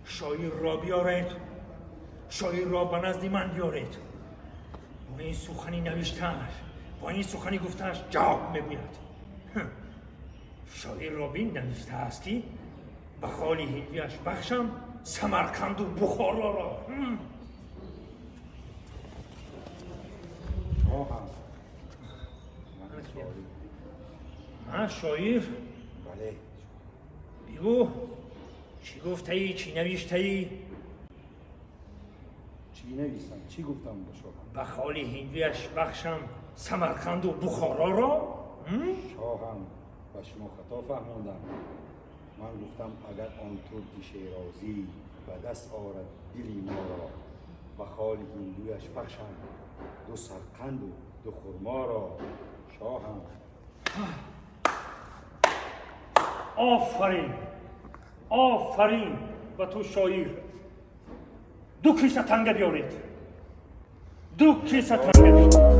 Шоирро биёред, шоирро ба назди ман биёред. Бо ин сухани навиштааш, бо ин сухани гуфтааш ҷавоб мегӯяд. Шоир Робин навиштааст, ки ба холи ҳиндуяш бахшам Самарқанду Бухороро. Шоҳам, ман шоир. Ман шоир? Бале. Бигӯ, чӣ гуфтаӣ, чӣ навиштаӣ? Чӣ нависам, чӣ гуфтам ба шоҳам? Ба холи ҳиндуяш бахшам Самарқанду Бухороро. Шоҳам, ба шумо хато фаҳмондам. Ман гуфтам, агар он турки шерозӣ ба даст орад дили моро, ба холи ҳиндуяш бахшам ду сарқанду ду хурморо, шоҳам. Офарин, офарин ба ту, шоир. Ду киса танга биёред, ду киса танга.